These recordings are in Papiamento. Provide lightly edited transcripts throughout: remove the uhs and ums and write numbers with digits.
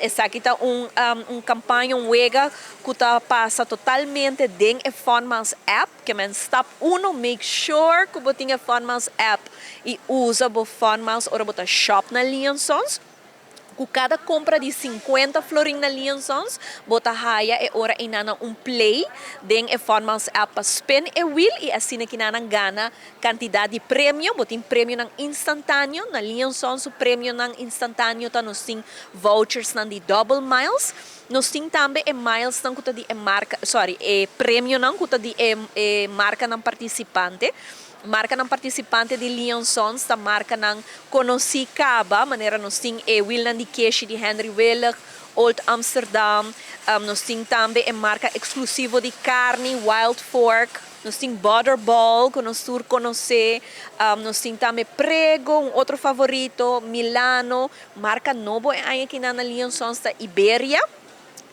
Esaki ta un campaña, un wega cu ta pasa totalmente den e Fun Miles app, kiermen stap 1, make sure cu bo tin e Fun Miles app y usa bo Fun Miles ora bo ta shop na Lee Sons. Cu cada compra di 50 florin na Lee Sons, bo ta haya e ora einan un play den e Fun Miles app pa spin e wheel y asina aki nan gana cantidad di premio. Bo tin premio nan instantaneo. Na Lee Sons, premio nan instantaneo ta nos tin vouchers nan di double miles. Nos tin tambe e miles nan cu ta di e marca, sorry, e premio nan cu ta di e marca nan participante. Marca nan participante di Lee Sons ta marca nan conoci caba, manera nos tin e wheel nan di keshi di Henry Willig, Old Amsterdam, nos tin tambe e marca exclusivo di carni, Wild Fork, nos tin Butterball, cu nos tur conoce, nos tin tambe Prego, un otro favorito, Milano, marca nobo aki na Lee Sons ta Iberia.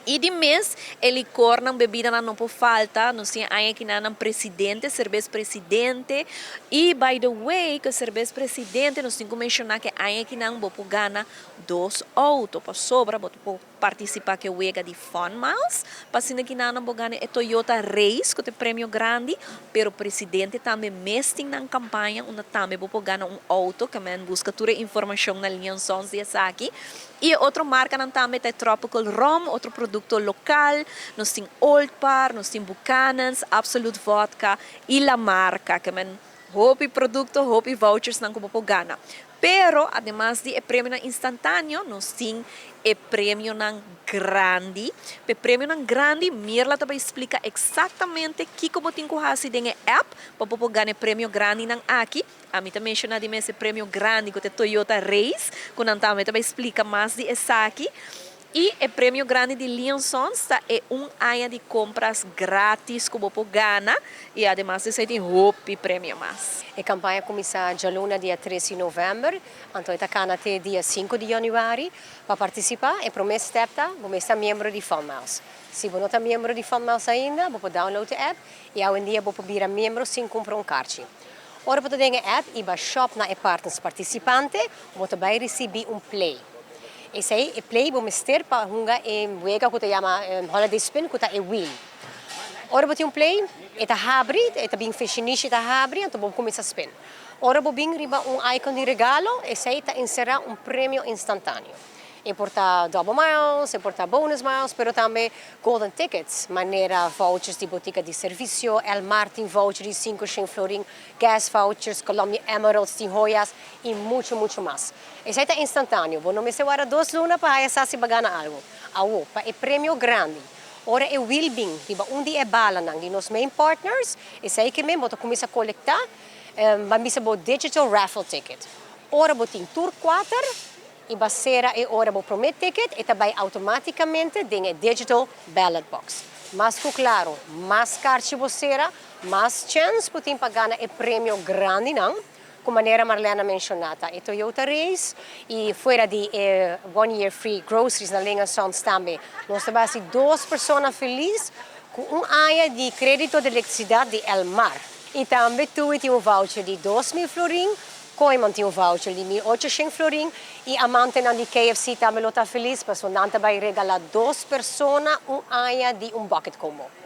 Y di mes, e licor nan, bebida nan no por falta, nos tin aki na Presidente, cerbes Presidente. Y by the way, cu cerbes Presidente, nos tin cu menciona cu aki nan bo por gana dos auto, pa sobra, bo por participa cu e wega di Fun Miles, pa asina aki nan bo gana e Toyota Raize, cu ta premio grandi, pero Presidente tambe mes tin na campaña, unda tambe bo por gana un auto, kiermen busca tur informacion na Lee Sons di esaki. Y otro marca nan tambe ta Tropical Rum, otro producto local, nos tin Old Parr, nos tin Buchanan's, Absolute Vodka y La Marca, kiermen hopi producto, hopi vouchers nan cu bo por gana. Pero, ademas di e premio nan instantaneo, nos tin e premio nan grandi. E premio nan grandi, Mirla tambe splica exactamente kico bo tin cu haci den e app pa por gana e premio grandi nan aki. Ami tambe menciona di mes premio grandi cu ta Toyota Raize, cu nan tambe tambe splica mas di esaki. Y e premio grandi di Lee Sons ta e un aña di compras gratis cu bo por gana y ademas esey tin hopi premio mas. E campaña a cuminsa dialuna, dia 3 di november, anto ta cana te dia 5 di januari. Pa participa, e prome step ta, bo ta miembro di Fun Miles. Si bo no ta miembro di Fun Miles ainda, bo por download e app y awendia bo por bira miembro sin cumpra un kaartje. Ora bo tin e app y bay shop na e partners participante, bo tambe ricibi un play. Esey e play bo mester pa hunga e wega cu ta yama Holiday Spin, cu ta e wheel. Ora bo tin un play, e ta habri, e ta bin fashionista, ta habri, anto bo cuminsa spin. Ora bo bin riba un icon di regalo, esey ta encera un premio instantaneo. E por ta double miles, e por ta bonus miles, pero tambe golden tickets, manera vouchers di botica di servicio, El Martin voucher di 5 florin, gas vouchers, Colombia Emeralds di joyas y mucho, mucho mas. Esey ta instantaneo, bo no mester warda 2 luna pa sa si bo a gana algo. Awo, pa e premio grandi. Ora e wheel bin, riba un di e bala nan di nos main partners, esey kiermen bo ta cuminsa colecta, ban bisa bo digital raffle ticket. Ora bo tin tur cuater, y bo sera e ora bo prome ticket, e ta bay automaticamente den e digital ballot box. Mas cu claro, mas kaartje bo sera, mas chance bo tin pa gana e premio grandi nan, como manera Marlena a menciona, e Toyota Raize y fuera di one year free groceries na Lee Sons tambe. Nos tambe dos persona feliz cu un aña di credito di electricidad di Elmar. Y tambe TUI tin un voucher di 2 mil florin, Kooyman tin un voucher di 1800 florin y amante nan di KFC tambe lo ta feliz, pasobra nan tambe regala dos persona un aña di un bucket combo.